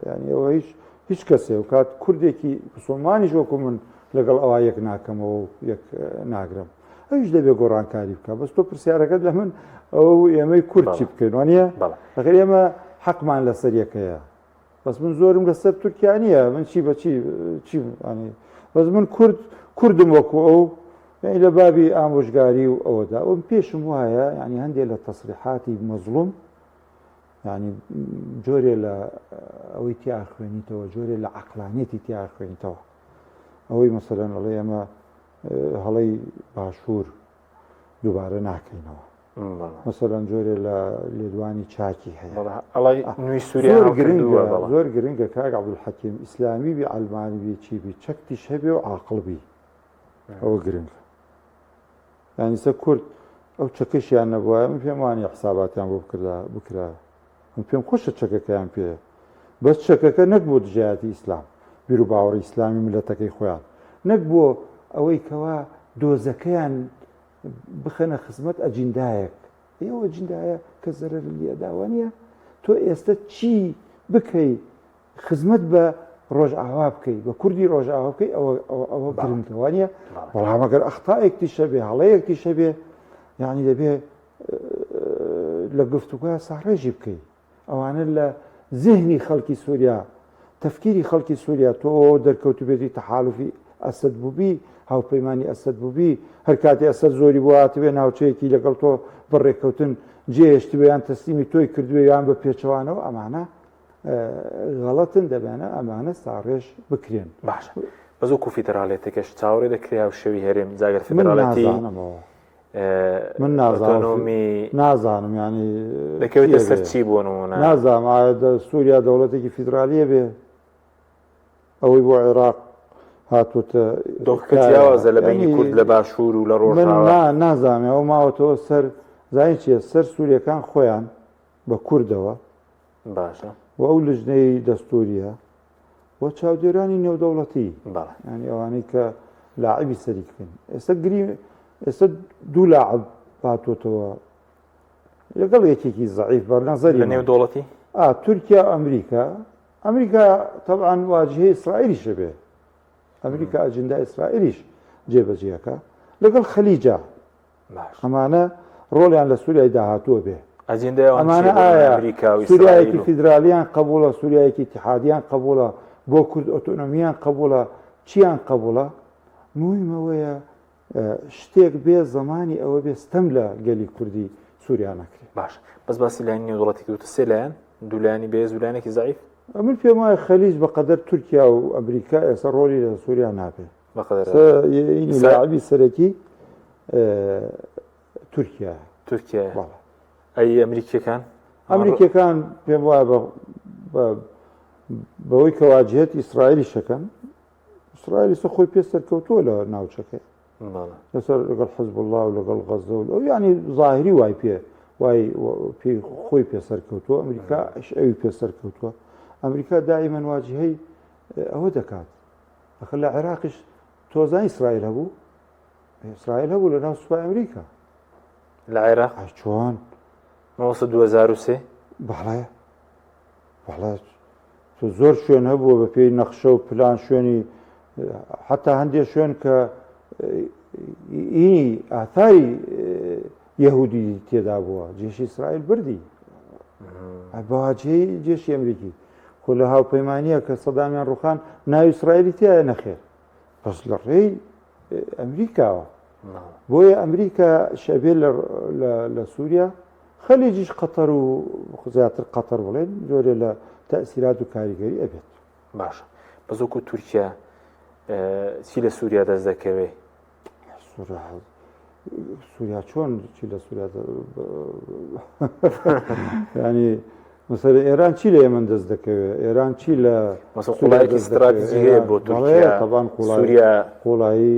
یعنی ئەوە هیچ هیچ کەسێ و کات کوردێکی مسلمانیش وەکو من لەگەڵ ئەوە یەک ناکەمەوە و یەک ناگرم ئەویش دەبێ گۆڕانکاری بکە بەس تۆ پرسیارەکەت لە من ئەو ئێمەی کورد چی بکەین وانە ئەگەر ئێمە حەقمان لەسەر یەکەیە بەس من زۆرم لەسەر تورکیا نییە من چی بە چی چی ینی بەس من کورد کوردم وەکو ئەو یعنی لە بابی ئامۆژگاری و ئەوەدا ئەوم پێشم وایە ینی هەندێک لە تەسریحاتی مەزڵوم ینی جۆرێ لە ئەوەی تیا خوێنیتەوە جۆرێ لە عقلانیەتی تیا خوێنیتەوە ئەوەی مەسەرەن ئەڵێ ئێمە هەڵەی باشوور دووبارە ناکەینەوە مەسەلەن جۆرێ لە لێدوانی چاکی هەیە زۆر گرنگە زۆر گرنگە کاک عەبدولحەکیم ئیسلامی بی عەلمانی بی چی بی چەکتیش هەبێ و عاقڵ بی ئەوە گرنگە یانی سە کورد ئەو چەکەشیان نەبووە من پێم وانە حساباتیان بۆ بکردا بکرا من پێم خۆشە چەکەکەیان پێ بەس چەکەکە نەک بۆ دژایەتی ئیسلام بیر و باوەڕی ئیسلامی ملەتەکەی خۆیان نەک بۆ ئەوەی کەوا دۆزەکەیان بخەنە خزمەت ئەجیندایەک ئەی ئەو ئەجیندایە کە زەرەر لێدا وانە تۆ ئێستا چی بکەی خزمەت بە ڕۆژئاوا بکەی بە کوردی ڕۆژئاوا بکەی ئەوە ئەوە گرنگە وانە بەڵام ئەگەر ئەختائێکتیش هەبێ هەڵەیەکتیش هەبێ یعنی دەبێ لە گفتوگۆ ساڕێژی بکەی ئەوانە لە زیهنی خەڵکی سووریا، تەفکیری خەڵکی سووریا تۆ دەرکەوتبێتی تەحالوفی ئەسەد بووبی، هاوپەیمانی ئەسەد بووبی، هەر کاتێ ئەسەد زۆری بۆ هاتبێ ناوچەیەکی لەگەڵ تۆ بە ڕێککەوتن جێهێشتبێ یان تەسلیمی تۆی کردبێ یان بە پێچەوانەوە ئەمانە غەڵەتن دەبێنە ئەمانە ساڕێژ بکرێن. باشە بەس وەکو فیدراڵێتەکەش چاوەڕێ دەکرێ هاوشێوەی هەرێم جا گەر فیدراڵێتی من نازانمەوە. من نازانم نازانم ینی دەکەوێتە سەر چی بۆ نمونە نازانم ئایا سووریا دەوڵەتێکی فیدرالیە بێ ئەوەی بۆ عێراق هاتوتە دۆخەکە جیاوازە لە بینی کورد لە باشوور و لە ڕۆژاوا نازانم ئەوە ماوەتەوە سەر زانی چیە سەر سووریەکان خۆیان بە کوردەوە باشە و ئەو لجنەی دەستوریە و چاودێرانی نێودەوڵەتی ینی ئەوانەی کە لاعبی سەریکن ئێستا گری ئێستا دوو لاعب هاتۆتەوە لەگەڵ یەکێکی زەعیف بە نەزەری لە نێو دەوڵەتی ئا تورکیا و ئەمریکا ئەمریکا تەبعەن واجهەی ئیسرائیلیش ئەبێ ئەمریکا ئەجندای ئیسرائیلیش جێبەجێەکە لەگەڵ خەلیجا باش ئەمانە ڕۆڵیان لە سووریای داهاتووە بێ ئەجندای ئەوان ئەمانە چییە بۆ ئایا ئەمریکا و ئیسرائیل سووریایەکی و فیدرالیان قبوڵە سووریایەکی ئیتیحادیان قبوڵە بۆ کورد ئۆتۆنۆمیان قبوڵە چیان قبوڵە مهم ئەوەیە شتێک بێ زمانی ئەوە بێ ستەم لە گەلی کوردی سووریا نەکرێ. باش بەس باسی لایەنی نێودەوڵەتی کردوتە سێ لایەن دوو لایەنی بەهێز و لایەنێکی زەعیف. ئەمن پێم وایە خەلیج بە قەدەر تورکیا و ئەمریکا ئێستا ڕۆلی لە سووریا نابێ. بە قەدەر ئینی لاعبی سەرەکی تورکیا. تورکیا. بەڵێ. ئەی ئەمریکیەکان؟ ئەمریکیەکان پێم وایە بە بەوەی کە واجهەت ئیسرائیلیش ئەکەن ئیسرائیل ئێستا خۆی پێ سەرکەوتووە لە ناوچەکەی لەسەر لەگەڵ حزب الله و لەگەڵ غەزە و ئەو ینی ظاهری وای پێ وای پێی خۆی پێ سەرکەوتووە ئەمریکا ئەوی پێ سەرکەوتووە ئەمریکا دائیمەن واجهەی ئەوە دەکات ئەخر لە عێراقیش تۆزان ئیسرائیل هەبوو ئیسرائیل هەبوو لە ناو سوپای ئەمریکا لە عێراق چۆن مەوەسە 2003 بەڵێ بەڵێ تۆ زۆر شوێن هەبووە بە پێی نەخشە و پلان شوێنی حتا هەندێک شوێن کە ئینی ئاثاری یەهودی تێدا بووە جێشی ئیسرائیل بردی بەواجهی جێشی ئەمریکی خۆ لە هاوپەیمانیە کە سەدامیان ڕوخان ناوی ئیسرائیلی تایە نەخێر بەس لە ڕێی ئەمریکاوە بۆیە ئەمریکا شەبێ لە سووریا خەلیجیش قەتەر و زیاتر قەتەر بڵێن جۆرێ لە تەئسیرات و کاریگەری ئەبێت. باشە بەس وەکو تورکیا چی لە سووریا دەست دەکەوێ؟ سووریا چۆن چی لە سووریا ینی مەسەر ئێران چی لە ئێمە دەست دەکەوێت ئێران چی لە قوڵایەکی استراتیژی هەیە بۆ تورکیا تەبان سووریا قوڵایی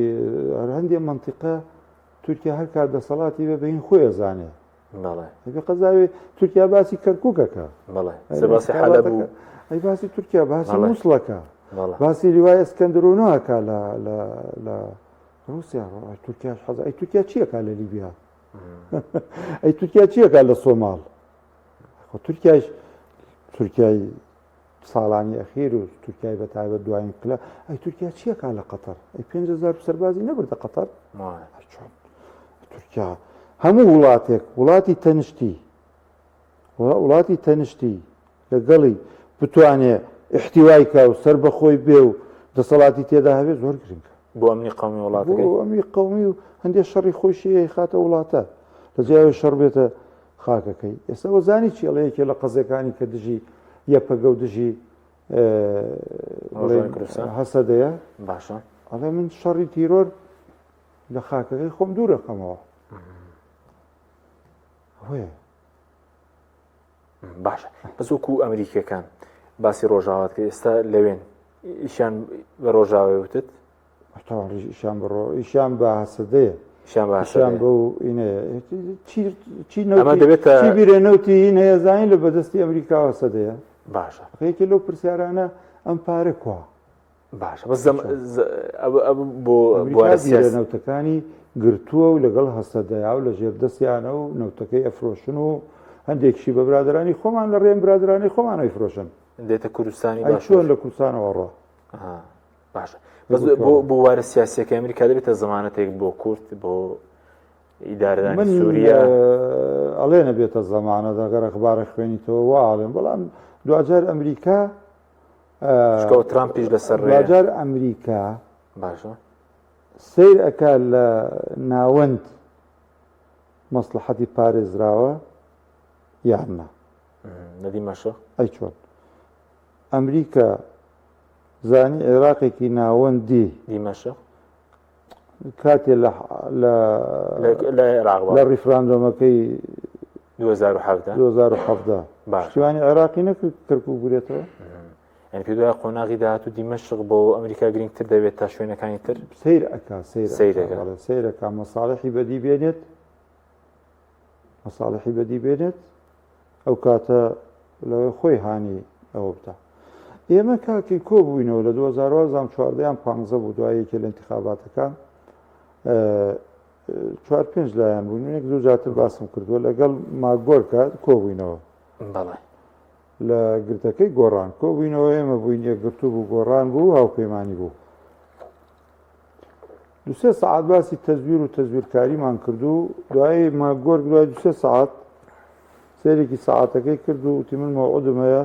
هەر هەندێک منتیقە تورکیا هەر کات دەسەڵاتی بێ بەین خۆی ئەزانێ. بەڵێ. ئەبێ قەزاوێ تورکیا باسی کەرکووکەکە. بەڵێ. سە باسی حەلەب و ئەی باسی تورکیا باسی مووسڵەکە. باسی لیوای ئەسکەندرۆنەکە لە لە لە رووسیا تورکیاش حەز ئەی تورکیا چیەکە لە لیبیا ئەی تورکیا چیەکە لە سۆماڵ خۆ تورکیاش تورکیای ساڵانی ئەخیر و تورکیای بە تایبەت دوایین قلە ئەی تورکیا چیەکا لە قەتەر ئەی 5000 سەربازی نەبردە قەتەر چۆن تورکیا هەموو وڵاتێک وڵاتی تەنشتی وڵاتی تەنشتی لەگەڵی بتوانێ احتیوای کا و سەر بەخۆی بێ و دەسەڵاتی تێدا هەبێ زۆر گرنگە بۆ ئەمنی قومی وڵاتەکەی بۆ ئەمنی قومی و هەندێک شەڕی خۆشی خاتە وڵاتە لە جیاوی شەڕ بێتە خاکەکەی ئێستا وەزانی چی ئەڵێ یەکێ لە قەزیەکانی کە دژی یەپەگە و دژی هەسەدەیە باشە ئەڵێ من شەڕی تیرۆر لە خاکەکەی خۆم دوورەکەمەوە ئەوەیە باشە بەس وەکو ئەمریکیەکان باسی ڕۆژاوات کرد ئێستا لەوێن ئیشیان بە ڕۆژاوای وتت تاوان ڕیش ئیشان بڕۆ ئیشان بە هەسەدەیە ئیشان بە ئیشان هەسەدەیە بەو ئینەیە چی چی ئەمە نەوتی دەبێتە چی بیرێ نەوتی ئینەیە زانین لە بەدەستی ئەمریکاوە هەسەدەیە باشە یەکێ لەو پرسیارانە ئەم پارە کوا باشە بەس زەم چۆن؟ ز- ئەو ئەو بۆ ئەمریکا بوارە بیرە سیاسی نەوتەکانی گرتووە و لەگەڵ هەسەدەیا و لە ژێر دەستیانە و نەوتەکەی ئەفرۆشن و هەندێکشی بە برادەرانی خۆمان لە ڕێن برادەرانی خۆمان ئەیفرۆشن دێتە کوردستانی ئەی چۆن باشوور لە کوردستانەوە ڕۆ ئەها. باشە بەس بۆ بۆ وارە سیاسیەکە ئەمریکا دەبێتە زمانەتێک بۆ کورد بۆ ئیدارەدانی من سووریا ئەڵێ نەبێتە زەمانە دەگەر ئەخبارە خوێنیتەوە وا ئەڵێن بەڵام دواجار ئەمریکا شکەوە ترامپیش لەسەر ڕێیە. دواجار ئەمریکا باشە سیر ئەکا لە ناوەند مەسلحەتی پارێزراوە یان نا لە دیمەشق ئەی چۆن ئەمریکا زانی عێراقێکی ناوەندی. دیمەشق. کاتێ لە لە لە عێراق لە ڕیفراندۆمەکەی 2017 2017 پشتیوانی عێراقی نەکرد کەرکوک بگرێتەوە. یعنی پێ دوای قۆناغی داهاتوو دیمەشق بۆ ئەمریکا گرنگتر دەبێت تا شوێنەکانی تر سیر ئەکا سیر سەیرەکە سەیرەکە مەساڵحی بەدی بێنێت مەساڵحی بەدی بێنێت ئەو کاتە لەوەی خۆی هانی ئەوە بدا. ئێمە کاکی کۆ بووینەوە لە 2014 یان 15 بوو دوای یەکێ لە انتخاباتەکان چوار پێنج لایەن بووین یەک دوو جاتر باسم کردووە لەگەڵ ماگۆرکە کۆبووینەوە بەڵێ لە گرتەکەی گۆڕان کۆبووینەوە ئێمە بووین یەکگرتوو بوو گۆڕان بوو هاوپەیمانی بوو دوسێ سەعات باسی تەزویر و تەزویرکاریمان کرد و دوایی ماگۆرک دوای دوسێ سەعات سەیرێکی سەعاتەکەی کرد و وتی من مەوعودم هەیە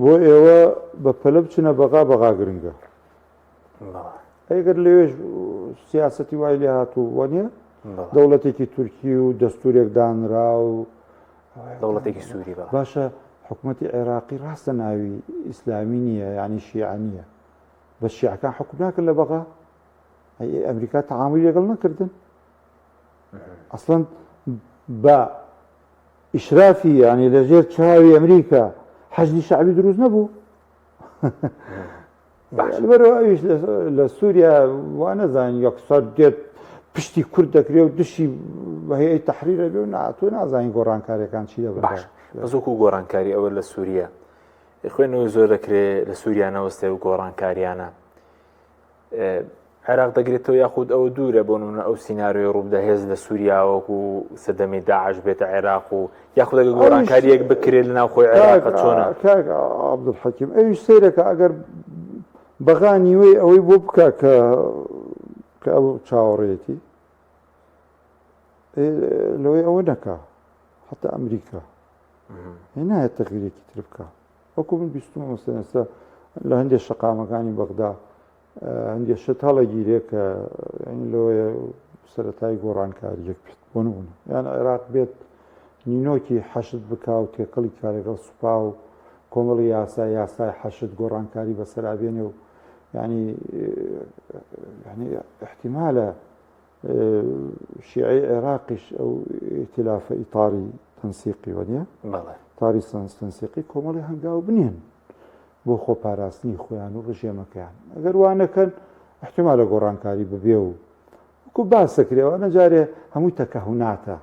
بۆ ئێوە بە پەلە بچنە بەغا بەغا گرنگە ئەگەر لەوێش سیاسەتی وای لێ هاتوو وانە دەوڵەتێکی تورکی و دەستورێک دانرا و دەوڵەتێکی سووری باشە حکوومەتتی عێراقی ڕاستە ناوی ئیسلامی نییە ینی شیعە نییە بە شیعەکان حکوم ناکرد لە بەغا ئەمریکا تەعاملی لەگەڵ نەکردن ئەسڵەن بە ئیشرافی ینی لەژێر چاوی ئەمریکا حەشدی شعبی دروست نەبوو لەبەرەوە ئەویش لە سووریا وا نەزانین یەکسەر دێت پشتی کورد دەکرێ و دشی هەیە تحریرە بێ و ناتۆ نازانین گۆڕانکاریەکان چی دەبن باش بەس وەکو گۆڕانکاری ئەوە لە سووریا خوێندنەوەی زۆر دەکرێ لە سووریا نەوەستێ و گۆڕانکاریانە عێراق دەگرێتەوە یاخود ئەوە دوورە بۆ نمونە ئەو سینناریۆی ڕووبدە هێز لە سووریاوەکو سەدەمی داعش بێتە عێراق و یاخود ئەگەر گۆڕانکاریەک بکرێت لە ناوخۆی عێراق چۆنە کاک عەبدولحەکیم ئەویش سەیرەکە ئەگەر بەغا نیوەی ئەوەی بۆ بکە کە کە ئەو چاوەڕێتی لەوەی ئەوە نەکا حتا ئەمریکا نایەت تەغیرێکی تر بکە وەکو من بیستمە مەسەن ئێستا لە هەندێک شەقامەکانی بەغدا هەندێک شت هەڵەگیرێ کە لەوەیە سەتای گۆڕانکاریەک بێت بۆ نمونە یان عێراق بێت نینۆکی حەشد بکا و تێکەڵی کا لەگەڵ سوپا و کۆمەڵی یاسا یاسای حەشد گۆڕانکاری بەسەرا بێنێ و ینی ینی احتیمالە شیعەی عێراقیش ئەو ئیتلافە ئیتاری تەنسیقی وەنیە تاری تەنسیقی کۆمەڵی هەنگاو بنێن بۆ خۆپاراستنی خۆیان و ڕژێمەکەیان ئەگەر وا نەکەن احتمالە گۆڕانکاری ببێ و وەکو باس دەکرێ وانە جارێ هەمووی تەکەهوناتە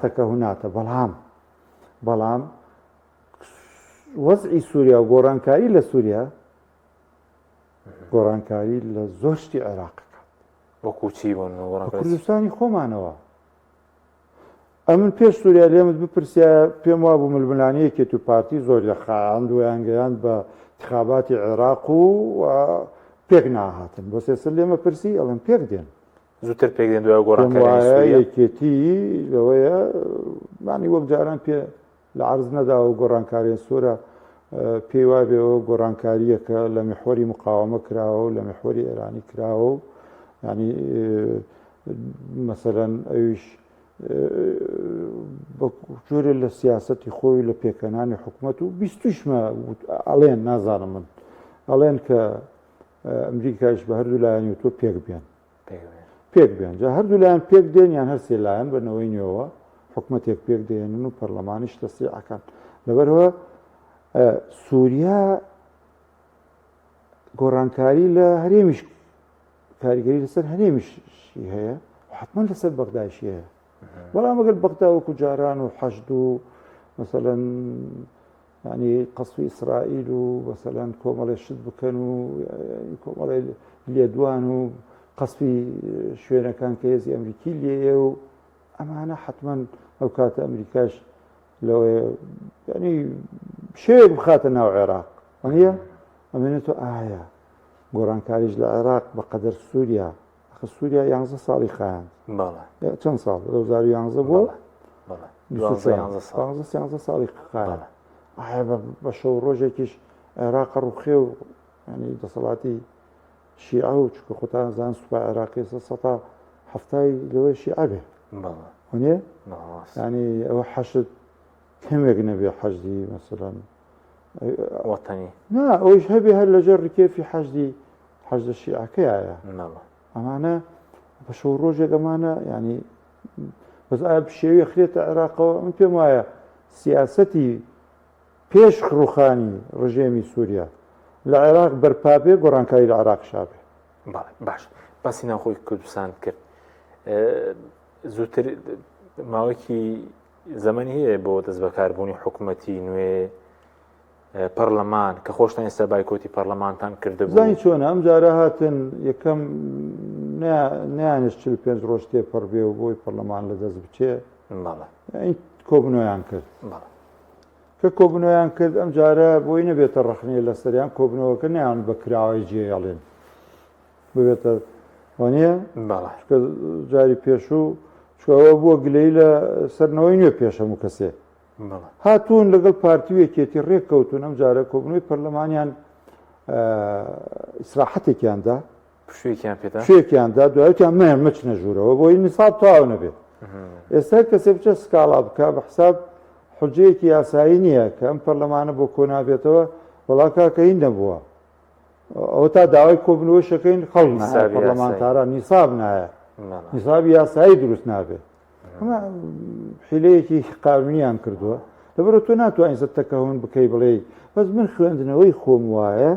تەکەهوناتە بەڵام بەڵام وەزعی سووریا و گۆڕانکاری لە سووریا گۆڕانکاری لە زۆر شتی عێراقەکە وەکو چی بۆ کوردستانی خۆمانەوە ئەمن پێش سووریا لێمت بپرسیایە پێم وابوو ململانێ یەکێتی و پارتی زۆر لە خایاند و یان گەیاند بە انتخاباتی عێراق و پێک ناهاتن بۆ سێسەر لێمە پرسی ئەڵێم پێک دێن. زووتر پێک دێن دوای گۆڕانکاری سووریا؟ یەکێتی لەوەیە مانی وەک جاران پێ لە عەرز نەداوە و گۆڕانکاریە سوورە پێی وابێەوە گۆڕانکارییەکە لە میحوەری مقاومە کراوە و لە میحوەری ئێرانی کراوە و ینی مەسەلەن ئەویش جۆرێ لە سیاسەتی خۆی لە پێکەنانی حکوومەت و بیستوشمە ئەڵێن نازانم من ئەڵێن کە ئەمریکایش بە هەردوو لایەنی تۆ پێک بێن پێک بێن جا هەردوو لایەن پێک دێن یان هەرسێ لایەن بە نەوەی نوێوە حکوومەتێک پێک دێنن و پەرلەمانیش تەسریعەکان لەبەرەوە سووریا گۆڕانکاری لە هەرێمیش کاریگەری لەسەر هەرێمیشی هەیە و حتمما لەسەر بەغدایشی هەیە بەڵام ئەگەر بەغدا وەکو جاران و حەشد و مەسەلەن ینی قەسوی ئیسرائیل و مەسەلەن کۆمەڵێ شت بکەن و کۆمەڵێ لێدوان و قەسفی شوێنەکان کە هێزی ئەمریکی لێیە و ئەمانە حتمما ئەو کاتە ئەمریکاش لەوەیە ینی شێوێک بخاتە ناو عێراق وانە ئەمێنێتەوە ئایا گۆڕانکاریش لە عێراق بە قەدەر سووریا ئەخە سووریا یانزە ساڵی خایاند بەڵێ چەند ساڵ 2011 بۆ بەڵێ سیانزە ساڵی خایاند ئایا بە شەو ڕۆژێکیش عێراق ڕوخێ و ینی دەسەڵاتی شیعە و چکە خۆتان زان سوپا عێراقی سەتا هەفتای لەوەی شیعە بێ وەنیە ینی ئەوە حەشد کەمێک نەبێ حەشدی مەسەلەن وەتەنی نا ئەوش هەبێ هەر لەژێر ڕکێفی حەشدی حەشدە شیعەکەیە ئەمانە بە شەو ڕۆژێک ئەمانە ینی بەس ئایا پشێوی خرێتە عێراقەوە من پێم وایە سیاسەتی پێش ڕوخانی ڕژێمی سووریا لە عێراق بەرپابێ گۆڕانکاری لە عێراق شابێ باش باسی ناوخۆی کوردستان کرد زووتر ماوەکی زەمەنی هەیە بۆ دەستبەکاربوونی حکوومەتی نوێ. پەرلەمان کە خۆشتان ئێستا بایکۆتی پەرلەمانتان کردبوو. زانی چۆنە ئەم جارە هاتن یەکەم نەیانش 45 ڕۆژ تێپەڕ بێ و بۆی پەرلەمان لە دەست بچێ بەڵێ کۆبنەوەیان کرد کە کۆبنەوەیان کرد ئەم جارە بۆی نەبێتە ڕەخنەیە لەسەریان کۆبنەوەکە نیان بە کراوەی جێڵێن ببێتە وانە جاری پێشوو چەوە بووە گلەی لە سەرنەوەی نوێ پێش هەموو کەسێ هاتوون لەگەڵ پارتی و یەکێتی ڕێککەوتون ئەم جارە کۆبنەوەی پەرلەمانیان ئیسراحەتێکیان دا پشوویەکیان پێدا پشوویەکیان دا دوایتیان مەیان مەچنە ژوورەوە بۆی نیساب تەواو نەبێت ئێستا کەسێ بچە سکاڵا بکە بە حساب حجەیەکی یاسایی نییە کە ئەم پەرلەمانە بۆ کۆ نابێتەوە وەڵا کاکە هین نەبووە ئەوە تا داوای کۆبنەوەی شەکەین خەڵک نایە پەرلەمانتاران نیساب نایە نیسابی یاسایی دروست نابێت ئەمە حیلەیەکی قانونیان کردووە لەبەرە تۆ ناتوانین سەر تەکەهون بکەی بڵێ بەس من خوێندنەوەی خۆم وایە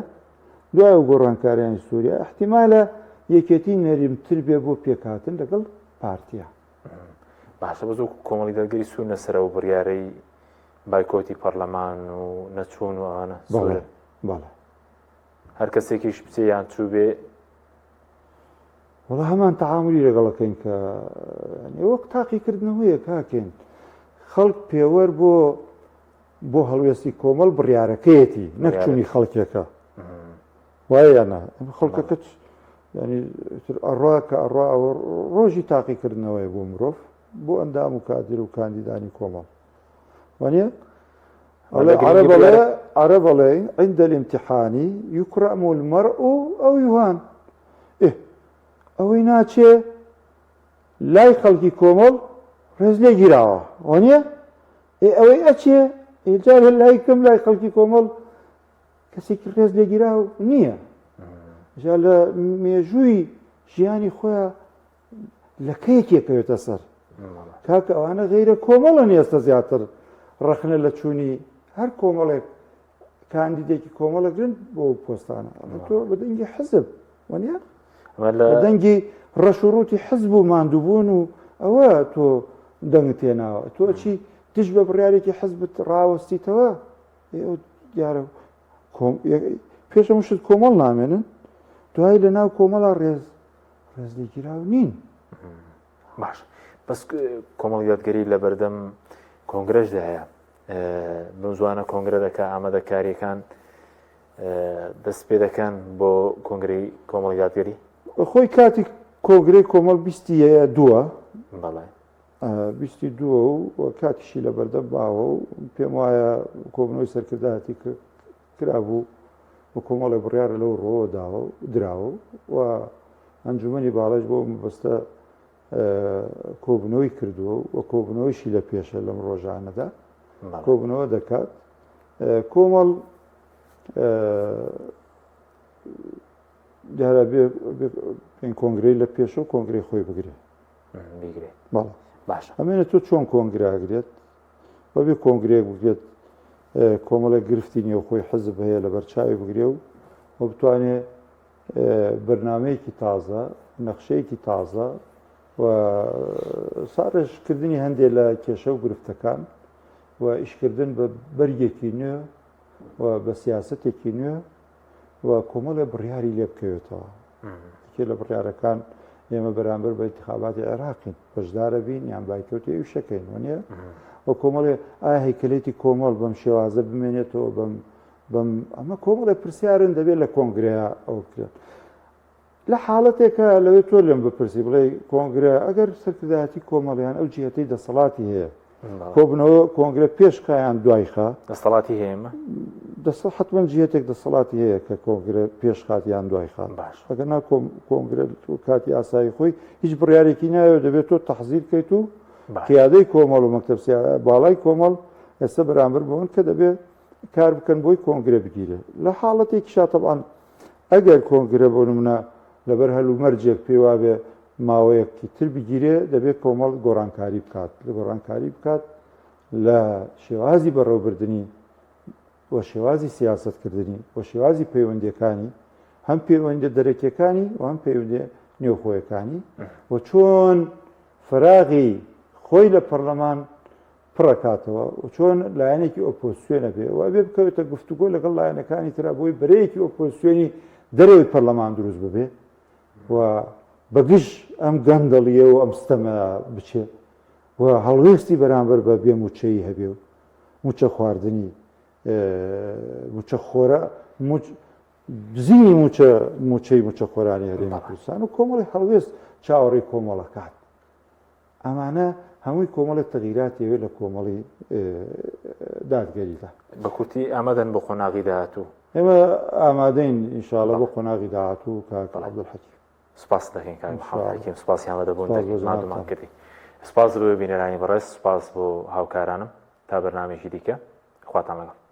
دوای و گۆڕانکاریانی سووریا احتیمالە یەکێتی نەریمتر بێ بۆ پێکهاتن لەگەڵ پارتیا باشە بەس وەکو کۆمەڵی دادگەری سوور لەسەرەوە بڕیارەی بایکۆتی پەرلەمان و نەچوون و ئەوانە بەڵێ بەڵێ هەر کەسێکیش بچێ یان چوو بێ وەڵا هەمان تەعاملی لەگەڵەکەین کە وەک تاقیکردنەوەیە کاکێن خەڵک پێوەر بۆ بۆ هەڵوێستی کۆمەڵ بڕیارەکەیەتی نەک چوونی خەڵکێکە وایە یان نا خەڵکەکە ینی ئەڕوا کە ئەڕوا ئەوە ڕۆژی تاقیکردنەوەی بۆ مرۆڤ بۆ ئەندام و کادر و کاندیدانی کۆمەڵ وانە عرب بڵێ عند الامتحان يكرم المرء أو يهان ئێ ئەوەی ناچێ لای خەڵکی کۆمەڵ ڕێز لێ گیراوە وانە ئێ ئەوەی ئەچێ ئێجار لای کەم لای خەڵکی کۆمەڵ کەسێکی ڕێز لێگیراو نییە جا لە مێژووی ژیانی خۆیان لە کەیەکێ کەوێتە سەر کاکە ئەوانە غیرە کۆمەڵن ئێستا زیاتر ڕەخنە لە چوونی هەر کۆمەڵێک کاندیدێکی کۆمەڵەگرن بۆ پۆستانە تۆ بە دەنگی حزب وەنیە بە دەنگی ڕەش و ڕووتی حزب و ماندووبوون و ئەوە تۆ دەنگت تێناوە تۆ چی دژ بە بڕیارێکی حزبت ڕاوەستیتەوە دیارە پێش هەموو شت کۆمەڵ نامێنن دوای لە ناو کۆمەڵا ڕێز ڕێزلێگیراو نین. باش بەس کۆمەڵی دادگەری لە بەردەم کۆنگرەشدا هەیە بەم زوانە کۆنگرە دەکا ئامادەکاریەکان دەست پێ دەکەن بۆ کۆنگرەی کۆمەڵی دادگەری خۆی کاتی کۆنگرەی کۆمەڵ بیستی دووە بەڵێ بیستی دووە و کاتیشی لە بەردەم باوە و پێم وایە کۆبنەوەی سەرکردایەتی کرابوو و کۆمەڵێ بڕیارە لەو ڕۆوە داوە و دراوە و ئەنجومەنی باڵێش بۆ مەبەستە کۆبنەوەی کردووە و کۆبنەوەیشی لە پێشە لەم ڕۆژانەدا کۆبنەوە دەکات کۆمەڵ دیارە بێ کۆنگرەی لە پێشە و کۆنگرەی خۆی بگرێ بیگرێ بەڵێ باشە ئەمێنە تۆ چۆن کۆنگراگرێت بەبێ کۆنگرەیەک بگرێت کۆمەڵێک گرفتی نێوخۆی حزب هەیە لەبەر چاوی بگرێ و و بتوانێ بەرنامەیەکی تازە نەخشەیەکی تازە و ساڕێژکردنی هەندێک لە کێشە و گرفتەکان و ئیشکردن بە بەرگێکی نوێ و بە سیاسەتێکی نوێ و کۆمەڵێ بڕیاری لێ بکەوێتەوە. یەکێ لە بڕیارەکان ئێمە بەرامبەر بە ئینتخاباتی عێراقین بەشدارە بین یان بایکۆتی ئەویش ئەکەین وەنیە؟ و کۆمەڵێ ئایا هەیکەلێتی کۆمەڵ بەم شێوازە بمێنێتەوە بەم بەم ئەمە کۆمەڵێ پرسیارن دەبێت لە کۆنگرەیە ئەو بکرێن. لە حاڵەتێکە لەوێ تۆ لێم بپرسی بڵێ کۆنگرە ئەگەر سەرکردایەتی کۆمەڵیان ئەو جهەتەی دەسەڵاتی هەیە کۆبنەوە کۆنگرە پێش خایان دوای خا دەسەڵاتی هەیەمە دەسە حتمما جهتێک دەسەڵاتی هەیە کە کۆنگرە پێش خات یان دوای خات باش ئەگەر نا کۆنگرە کاتی ئاسایی خۆی هیچ بڕیارێکی ناوێت دەبێت تۆ تەحزیر بکەیت و قیادەی کۆمەڵ و مەکتەب باڵای کۆمەڵ ئێستا بەرامبەر بەوەن کە دەبێت کار بکەن بۆی کۆنگرە بگیرێ لە حاڵەتێکیشا تەبعەن ئەگەر کۆنگرە بۆ نمونە لەبەر هەلومەرجێک پێی وابێ ماوەیەکی تر بگیرێ دەبێت کۆمەڵ گۆڕانکاری بکات لە گۆڕانکاری بکات لە شێوازی بەڕێوەبردنی و شێوازی سیاسەتکردنی و شێوازی پەیوەندیەکانی هەم پەیوەندە دەرەکیەکانی و هەم پەیوەندە نێوخۆیەکانی و چۆن فراغی خۆی لە پەرلەمان پڕەکاتەوە و چۆن لایەنێکی ئۆپۆزسیۆن ئەبێ و ئەبێ بکەوێتە گفتوگۆ لەگەڵ لایەنەکانی ترا بۆی بەرەیەکی ئۆپۆزسیۆنی دەرەوەی پەرلەمان دروست ببێ و بەگژ ئەم گەندەڵیە و ئەم ستەمە بچێ و هەڵوێستی بەرامبەر بە بێ موچەیی هەبێ و موچە خواردنی موچە خۆرە دزینی موچە موچەی موچەخۆرانی هەرێمی کوردستان و کۆمەڵی هەڵوێست چاوەڕێی کۆمەڵەکات ئەمانە هەمووی کۆمەڵێک تەغیراتی ئەوێ لە کۆمەڵی دادگەریدا. بە کورتی ئامادەن بۆ قۆناغی داهاتوو؟ ئێمە ئامادەین ئینشاءاللە بۆ قۆناغی داهاتوو کاک عەبدولحەکیم. سپاست دەکەین کاک محەممەد حەکیم، سپاسی ئامادەبوونت دەکەین، ماندوومان کردی. سپاس بۆ بینەرانی بەڕێز، سپاس بۆ هاوکارانم. تا بەرنامەیەکی دیکە خواتان لەگەڵ.